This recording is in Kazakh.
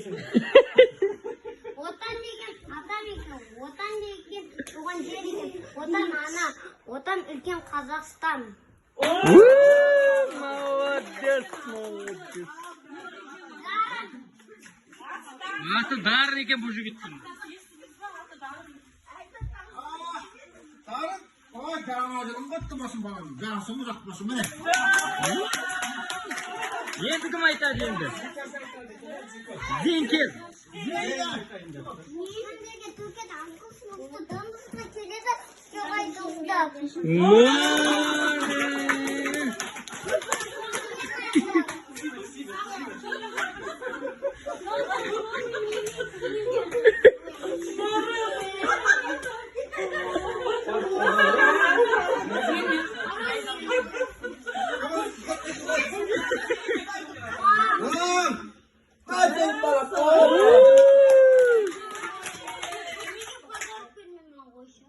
екенсің. Отан деген атам екен, Отан деген туған жер екен, Отан ана, Отан үлкен Қазақстан. Молодец, молодец. Аты Дарын екен бұл жігіттің. Дарын, ой, жаңа жылың құтты болсын, балам. Жасың ұзақ болсын, міне. Енді кім айтады енді? Зейінкер. Мен деген Түркияда аңқыл сыныпта дымызға келеді, жоқ айтылды. Молодец. Ой, aferin балам. Неге подарок бермей маған қойшы?